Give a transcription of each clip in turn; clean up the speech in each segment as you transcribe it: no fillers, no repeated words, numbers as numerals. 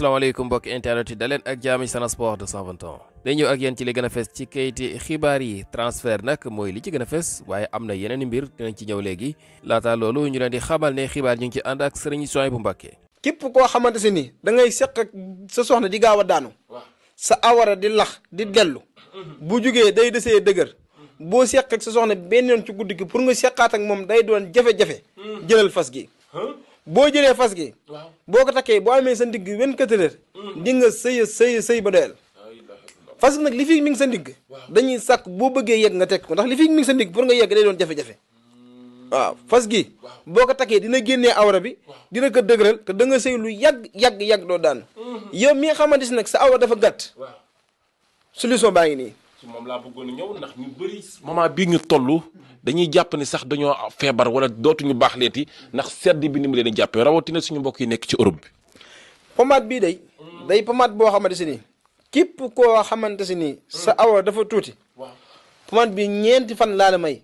asalaamaaleykum mbokk internet yi daleen ak jaami Sen Sport 221 day ñëw ak yéen ci li gën a fes ci kayiti xibaar yi transfert nag mooy li ci gën a fes waaye am na yeneen mbir dinañ ci ñëw léegi laata loolu ñu leen di xamal ne xibaar ñu ngi ci ànd ak sëriñ Soy bu Mbàkke. képp koo xamante si ni da ngay seq ak sa soxna di gaaw a daanu sa awara di lax di dellu bu jugee day desee dëgër boo seq ak sa soxna benn yoon ci guddi gi pour nga seqaat ak moom day doon jafe-jafe jëlal fas gi. boo jëlee fas gi boo ko takkee boo amee sa ndigg 24 heures di nga sëy ba doyal fas gi nag li fi mi ngi sa ndigg dañuy sàkk boo bëggee yegg nga teg ko ndax li fi mi ngi sa ndigg pour nga yegg day doon jafe-jafe waaw fas gi boo ko takkee dina génnee awra bi dina ko dëgëral te da nga sëy lu yàgg doo daan yow mi nga xamante si nag sa awra dafa gàtt solution baa ngi nii ci moom laa bëggoon a ñëw ndax ñu bëri moment bii ñu toll dañuy jàpp ni sax dañoo feebar wala dootuñu baax leeti ndax sedd bi ni mu leen di jàppee rawatina suñu mbokk yi nekk ci Europe bi. pomade bii day pomade boo xamante si ni képp koo xamante si ni sa awra dafa tuuti pomade bi ñeenti fan laa la may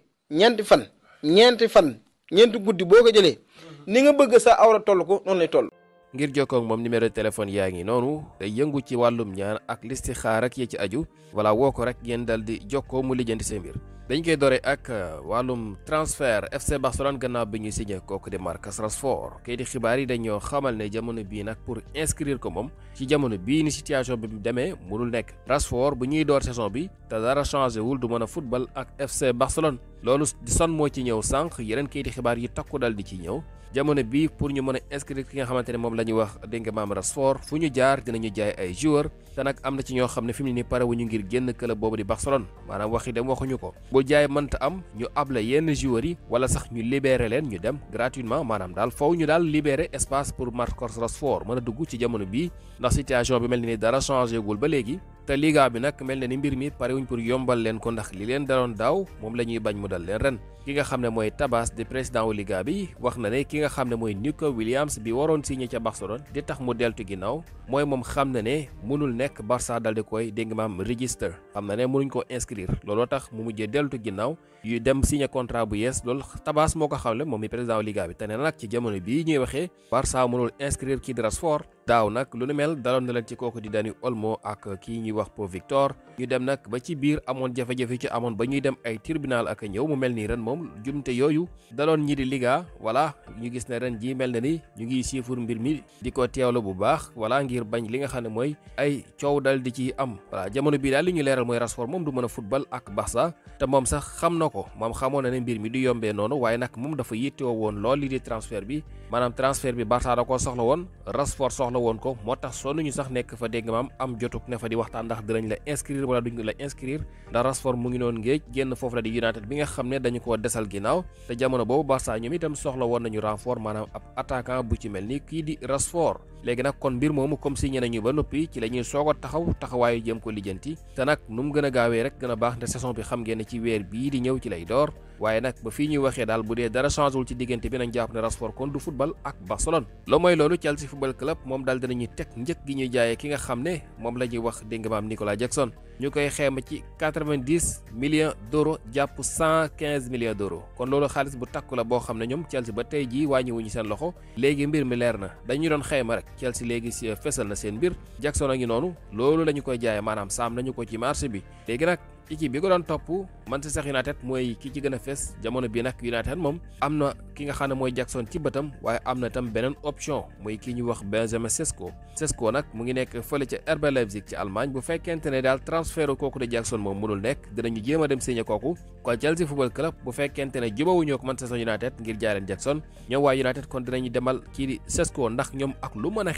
ñeenti guddi boo ko jëlee ni nga bëgg sa awra toll ko noonu lay toll. ngir jokkoo ak moom numéro de téléphone yaa ngi noonu day yëngu ci wàllum ñaan ak listixaar ak yi ci aju wala woo ko rek ngeen dal di jokkoo mu lijjanti seen mbir. dañ koy doore ak wàllum transfert FC Barcelone gannaaw bi ñuy signé kooku di Marcus Rashford kay di xibaar yi dañoo xamal ne jamono bii nag pour inscrire ko moom ci jamono bii ni situation bi mu demee mënul nekk Rashford bu ñuy door saison bi te dara changé wul du mën a football ak FC Barcelone loolu di son moo ci ñëw sànq yeneen kay di xibaar yi takku dal di ci ñëw jamono bii pour ñu mën a inscrire ki nga xamante ne moom la ñuy wax dégg nga maam Rashford fu ñu jaar dinañu jaay ay joueurs te nag am na ci ñoo xam ne fi mu ne nii pare wu ñu ngir génn club boobu di Barcelone maanaam waxi dem waxuñu ko bu jaay mënta am ñu able yenn joueurs yi wala sax ñu libéré leen ñu dem gratuitement maanaam daal faw ñu daal libéré espace pour Marcus Rashford mën a dugg ci jamono bii ndax situation bi mel ni dara changé gul ba léegi te liga bi nag mel na ni mbir mi pare wuñ pour yombal leen ko ndax li leen daloon daaw moom la ñuy bañ mu dal leen ren ki nga xam ne mooy Tabas di président wu liga bi wax na ne ki nga xam ne mooy Nico Williams bi waroon signé ca Barcelone di tax mu deltu ginnaaw mooy moom xam na ne mënul nekk Barça dal di koy dégg maam register xam na ne mënuñ ko inscrire looloo tax mu mujjee deltu ginnaaw yu dem signé contrat bu yees loolu Tabas moo ko xamle moom mi président wu liga bi te ne nag ci jamono bii ñuy waxee Barça mënul inscrire kii di Rashford daaw nag lu nu mel daloon na leen ci kooku di Dani Olmo ak kii ñuy wax Pau Victor ñu dem nag ba ci biir amoon jafe-jafe ci amoon ba ñuy dem ay tribunal ak ñëw mu mel nii ren moom jumte yooyu daloon ñi di liga voilà ñu gis ne ren ji mel na ni ñu ngi siifur mbir mi di ko teewlu bu baax voilà ngir bañ li nga xam ne mooy ay coow dal di ci am voilà jamono bii daal li ñu leeral mooy Rashford moom du mën a football ak Barça te moom sax xam na ko moom xamoon na ne mbir mi du yombee noonu waaye nag moom dafa yittewoo woon lool li di transfert bi maanaam transfert bi Barça da koo soxla woon Rashford soxla woon ko moo tax soo ñu sax nekk fa dégg maam am jotuk ne fa di waxtaan ndax dinañ la inscrire wala duñ la inscrire ndax Rashford mu ngi noonu ngéej génn foofu la di United bi nga xam ne dañu koo desal ginnaaw te jamono boobu Barça ñoom itam soxla woon nañu renfort maanaam ab attaquant bu ci mel ni kii di Rashford léegi nag kon mbir moomu comme signé nañu ba noppi ci la ñuy soog a taxawaayu jëm ko lijjanti te nag nu mu gën a gaawee rek gën a baax te saison bi xam ngeen ne ci weer bii di ñëw ci lay door waaye nag ba fii ñuy waxee daal bu dee dara changé wul ci diggante bi nañ jàpp ne Rashford kon du football ak Barcelone loo mooy loolu Chelsea football club moom daal dinañuy teg njëkk gi ñuy jaayee ki nga xam ne moom la ñuy wax dégg nga maam Nicolas Jackson ñu koy xeema ci 90 millions d'euros jàpp 115 millions d'euros kon loolu xaalis bu takku la boo xam ne ñoom Chelsea ba tey jii wàññiwuñu seen loxo léegi mbir mi leer na dañu doon xeema rek Chelsea léegi si fesal na seen mbir Jackson a ngi noonu loolu la ñu koy jaayee maanaam saam nañu ko ci marché bi léegi nag équipe bi ko doon topp Manchester United mooy ki ci gën a fees jamono bi nag United moom am na ki nga xam ne mooy Jackson ci bëtam waaye am na tam beneen option muy ki ñu wax Benjamin Sesko nag mu ngi nekk fële ca RB Leipzig ci Allemagne bu fekkente ne daal transfert kooku de Jackson moom mënul nekk dinañu jéem a dem signé kooku kon Chelsea football club bu fekkente ne jubawuñoo ko Manchester United ngir jaay leen Jackson ñoom waa United kon dinañu demal kii di Sesko ndax ñoom ak lu mën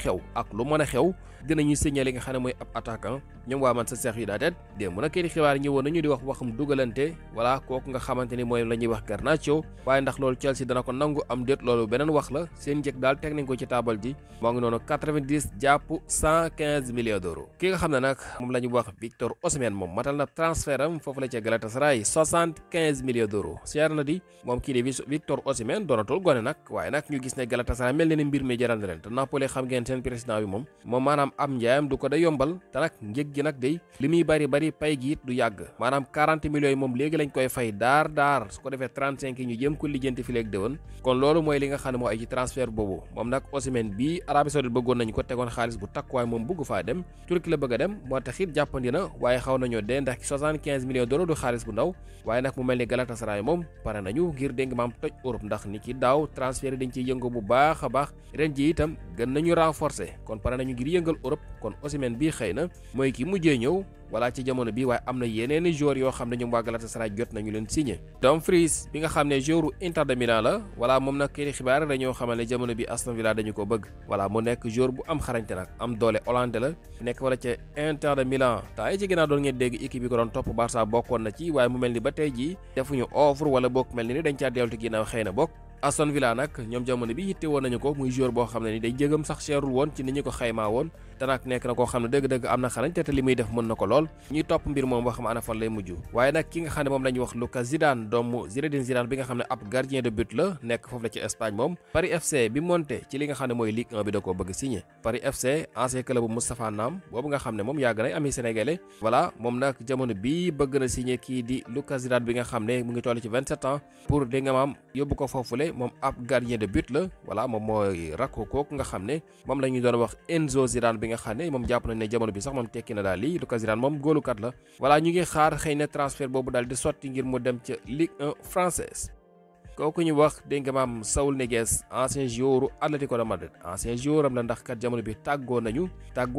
a xew dinañu signé li nga xam ne mooy ab attaquant ñoom waa Manchester United démb nag kii di xibaar ñëwoon nañu di wax waxum dugalante voilà kooku nga xamante ni mooy la ñuy wax Garnacho waaye ndax loolu Chelsea dana ko nangu am déet loolu beneen wax la seen njëg daal teg nañ ko ci taabal ji moo ngi noonu 90 jàpp 115 millions d'euros ki nga xam ne nag moom la ñuy wax Victor Osimhen moom matal na transfert am foofu la ca Galatasaray 75 millions d'euros seer na di moom kii di Victor Osimhen doonatul gone nag waaye nag ñu gis ne Galatasaray mel na ni mbir mi jaral na leen te Napoli xam ngeen seen président bi moom maanaam am njaayam du ko da yombal te nag njëg gi nag day li muy bari pay gi it du yàgg maanaam 40 millions yi moom léegi lañ koy fay daar su ko defee 35 yi ñu jëm ko lijjanti fi léegi déwén kon loolu mooy li nga xam ne moo ay ci transfert boobu moom nag Osimhen bii Arabie Saoudite bëggoon nañu ko tegoon xaalis bu takk waaye moom bëgg faa dem Turquie la bëgg a dem moo tax it jàppandi na waaye xaw nañoo dee ndax 75 millions d'euros du xaalis bu ndaw waaye nag mu mel ni Galatasaray moom pare nañu ngir dégg maam toj Europe ndax ni ki daaw transfert yi dañ ciy yëngu bu baax a baax ren ji itam gën nañu renforcer kon pare nañu ngir yëngal Europe kon Osimhen bii xëy na mooy ki mujjee ñëw wala ci jamono bi waaye am na yeneeni joueurs yoo xam ne ñoom waa Galatasaray jot nañu leen signé Dumfries bi nga xam ne joueur Inter de Milan la wala moom nag kii xibaar dañoo xamal ne jamono bi Aston Villa dañu ko bëgg wala mu nekk joueur bu am xarañte nag am doole hollandais la nekk wala ca Inter de Milan temps yi ci ginnaaw doon ngeen dégg équipe bi ko doon topp Barça bokkoon na ci waaye mu mel ni ba tey jii defuñu offre wala bokk mel ni dañ caa dellu ci ginnaaw xëy na bokk Aston Villa nag ñoom jamono bi yitte woon nañu ko muy joueur boo xam ne ni day jégam sax cherul woon ci ni ñu ko xaymaa woon te nag nekk na koo xam ne dëgg-dëgg am na xarañ te li muy def mën na ko lool ñuy topp mbir moom boo xam ana fan lay mujj waaye nag ki nga xam ne moom lañuy wax Lucas Zidane doomu Zinedine Zidane bi nga xam ne ab gardien de but la nekk foofu la ci Espagne moom Paris FC bi monté ci li nga xam ne mooy Ligue 1 bi da koo bëgg signé Paris FC ancien club bu Moustapha Nam boobu nga xam ne moom yàgg nay ami sénégalais voilà moom nag jamono bi bëgg na signé kii di Lucas Zidane bi nga xam ne mu ngi toll ci 27 ans pour di nga maam yóbbu ko foofule moom ab gardien de but la voilà moom mooy rakku kooku nga xam ne moom la ñu doon wax Enzo Zidane bi nga xam ne moom jàpp nañ ne jamono bi sax moom tekki na daal lii Lucas Zidane moom góolukat la voilà ñu ngi xaar xëy na transfert boobu daal di sotti ngir mu dem ca Ligue 1 française kooku ñu wax dégg nga maam Saúl Ñíguez ancien joueur Atlético de Madrid ancien joueur am la ndax kat jamono bi tàggoo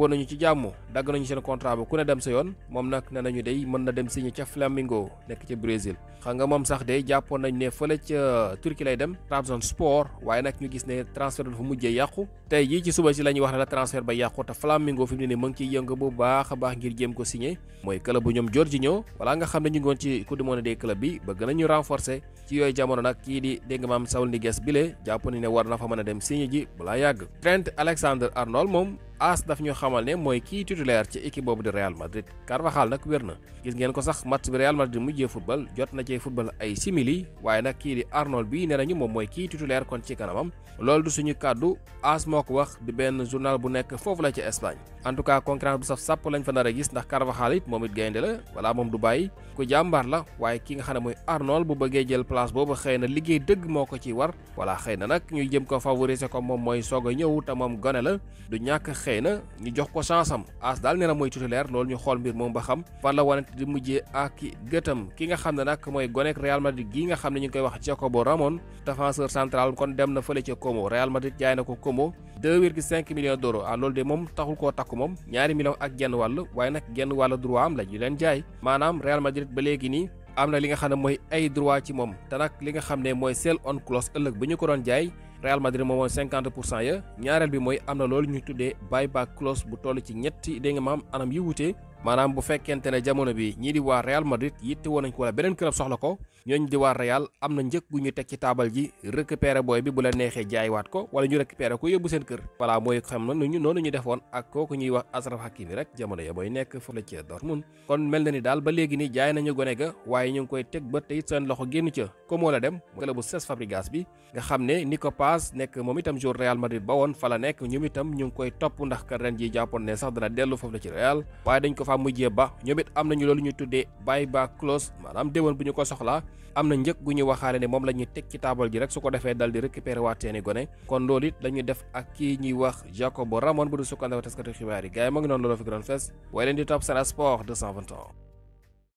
nañu ci jàmm dagg nañu seen contrat ba ku ne dem sa yoon moom nag ne nañu day mën na dem signé ca Flamengo nekk ca Brésil xam nga moom sax day jàppoon nañ ne fële ca Turquie lay dem Trabzonspor waaye nag ñu gis ne transfert dafa mujjee yàqu tey jii ci suba si la ñuy wax ne la transfert ba yàqu te Flamengo fi mu ne nii mu ngi ciy yëngu bu baax a baax ngir jéem ko signé mooy club bu ñoom Jorginho wala nga xam ne ñu ngi woon ci coupe du monde des clubs bi bëgg nañu renforcer ci yooyu jamono nag kii di dégg nga maam Saúl Ñíguez bile jàpp ni ne war na fa mën a dem signé ji balaa yàgg Trent Alexander-Arnold moom AS daf ñu xamal ne mooy kii titulaire ci équipe boobu di Real Madrid Carvajal nag wér na gis ngeen ko sax match bi Real Madrid mujjee football jot na cee football ay simili waaye nag kii di Arnold bi nee nañu moom mooy kii titulaire kon ci kanamam loolu du suñu kàddu AS moo ko wax di benn journal bu nekk foofu la ci Espagne en tout cas concurrence bu saf sàpp lañ fa nar a gis ndax Carvajal it moom it gaynde la wala moom du bàyyi ku jàmbaar la waaye ki nga xam ne mooy Arnold bu bëggee jël place boobu xëy na liggéey dëgg moo ko ci war wala xëy na nag ñuy jëm ko favoriser comme moom mooy soog a ñëw te moom gone la du ñàkk xëy na ñu jox ko chance am AS daal nee na mooy titulaire loolu ñu xool mbir moom ba xam fan la wanante di mujjee ak gëtam ki nga xam ne nag mooy gonek Real Madrid gi nga xam ne ñu ngi koy wax Jacobo Ramon défenseur central kon dem na fële ca Como Real Madrid jaay na ko Como 2,5 millions d'euros loolu de moom taxul koo takku moom 2 millions ak genn wàll waaye nag genn wàll droit am la ñu leen jaay maanaam Real Madrid ba léegi nii am na li nga xam ne mooy ay droit ci moom te nag li nga xam ne mooy sell on clause ëllëg bu ñu ko doon jaay Real Madrid moom mooy 50% ya ñaareel bi mooy am na loolu ñu tuddee buyback clause bu toll ci ñetti dégg nga maam anam yu wute maanaam bu fekkente ne jamono bi ñii di waa Real Madrid yitte woon nañ ko wala beneen club soxla ko ñooñu di waa Real am na njëkk gu ñu teg ci taabal ji récupérer booy bi bu la neexee jaaywaat ko wala ñu récupérer ko yóbbu seen kër voilà mooy xam na noonu ñu defoon ak kooku ñuy wax Achraf Hakimi rek jamono ya booy nekk fële ci Dortmund kon mel na ni daal ba léegi ni jaay nañu gone ga waaye ñu ngi koy teg ba tey seen loxo génn ca Como la dem club bu Cesc Fabregas bi nga xam ne Nico Paz nekk moom itam joueur Real Madrid ba woon fa la nekk ñoom itam ñu ngi koy topp ndax ka ren ji jàppoon ne sax dana dellu foofu la ci Real waaye dañ ko fa mujjee ba ñoom it am nañu loolu ñu tuddee buyback clause maanaam déwoon bu ñu ko soxlaa am na njëkk gu ñu waxaale ne moom la ñuy teg ci taabal ji rek su ko defee dal di récupérer waat seeni gone kon loolu it la ñuy def ak kii ñuy wax Jacobo Ramon bu du sukkandiku taskatu xibaar yi gars yi moo ngi noonu looloo fi gënoon fees waaye leen di topp Sen Sport 221